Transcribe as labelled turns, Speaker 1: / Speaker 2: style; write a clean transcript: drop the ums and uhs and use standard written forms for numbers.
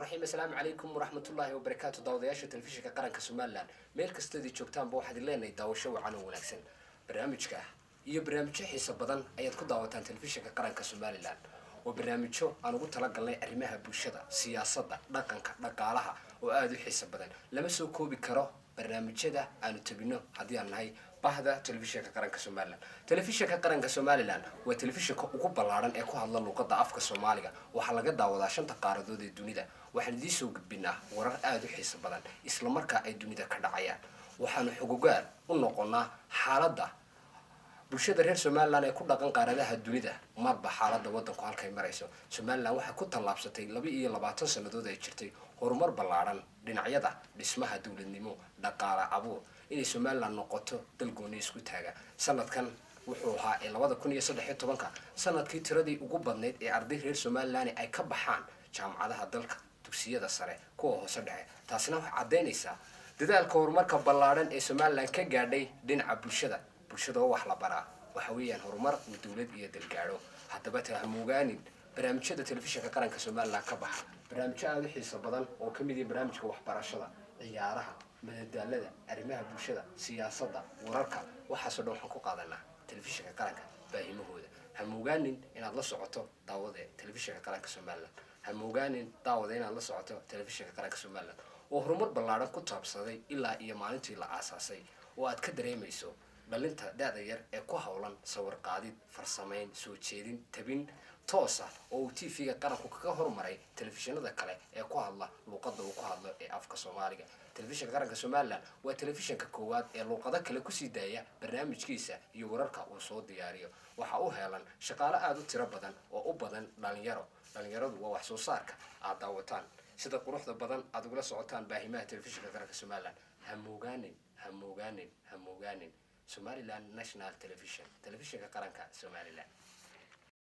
Speaker 1: Raxiim. Assalaamu calaykum waraxmatullaahi wabarakaatu. Daawadayaasha Telefishinka Qaranka Somaliland meel kastoodii joogtaanba, waxaad leenahay daawasho wacan oo wanaagsan. Barnaamijka iyo barnaamijyo xiiso badan ayaad ku daawataan Telefishinka Qaranka Somaliland. Waa barnaamijyo aan ugu talagalnay arrimaha bulshada, siyaasadda, dhaqanka, dhaqaalaha oo aada u xiiso badan. Lama soo koobi karo barnaamijyada aanu tabino haddii aan nahay bahda Telefishinka Qaranka Somaliland. Telefishinka Qaranka Somaliland waa telefishinka ugu ballaaran ee ku hadla luuqadda afka Soomaaliga. Waxaa laga daawadaa shanta qaaradood ee dunida. Waxaan idiin soo gudbinaa warar aada u xiiso badan islamarkaa ay dunida ka dhacayaan. Waxaanu xogogaal u noqonaa xaaladda bulshada reer Somaliland ee ku dhaqan qaaradaha dunida, marba xaaladda waddanku halkay marayso. Somaliland waxay ku tallaabsatay 22 sannadood ay jirtay horumar ballaaran dhinacyada dhismaha dowladnimo, dhaqaale abuur, inay Somaliland noqoto dal gooni isku taaga. Sanadkan wuxuu ahaa ee 2013-ka sanadkii tiradii ugu badnayd ee arday reer Somaliland ay ka baxaan jaamacadaha dalka, dugsiyada sare, kuwa hoose dhexe. Taasina waxay caddaynaysaa dadaalka horumarka ballaaran ee Somaliland ka gaadhay dhinaca bulshada. Bulshada oo wax la baraa waxa weeyaan horumar uu dowlad iyo dalgaadho. Haddaba tahamuugaanin barnaamijyada Telefishinka Qaranka Somaliland ka baxa, barnaamijyo aada u xiiso badan oo ka mid yihiin barnaamijka waxbarashada, ciyaaraha, madadaalada, arrimaha bulshada, siyaasadda, wararka. Waxaasoo dhan waxaan ku qaadanaa Telefishinka Qaranka baahimahooda. Hamuugaanin inaad la socoto, daawade, Telefishinka Qaranka Somaliland. Hamuugaanin, daawade, inaad la socoto Telefishinka Qaranka Somaliland oo horumar ballaaran ku taabsaday ilaa iyo maalintii la aasaasay, oo aad ka dareemayso dhalinta da-da yar ee ku howlan sawir qaadid, farsamayn, soo jeedin, tabin toosa oo uu TV-ga qaranku kaga hormaray telefishinada kale ee ku hadla luuqadda uu ku hadlo ee afka Soomaaliga. Telefishinka Qaranka Somaliland waa telefishinka koowaad ee luuqado kale kusii daaya barnaamijkiisa iyo wararka uu soo diyaariyo. Waxaa u heelan shaqaale aada u tiro badan oo u badan dhalinyaro. Dhalinyaradu waa wax soo saarka aad daawataan, sida quruxda badan aad ugula socotaan baahimaha Telefishinka Qaranka Somaliland. Ha moogaanin, ha moogaanin, ha moogaanin Somaliland National Television, Telefishinka Qaranka Somaliland.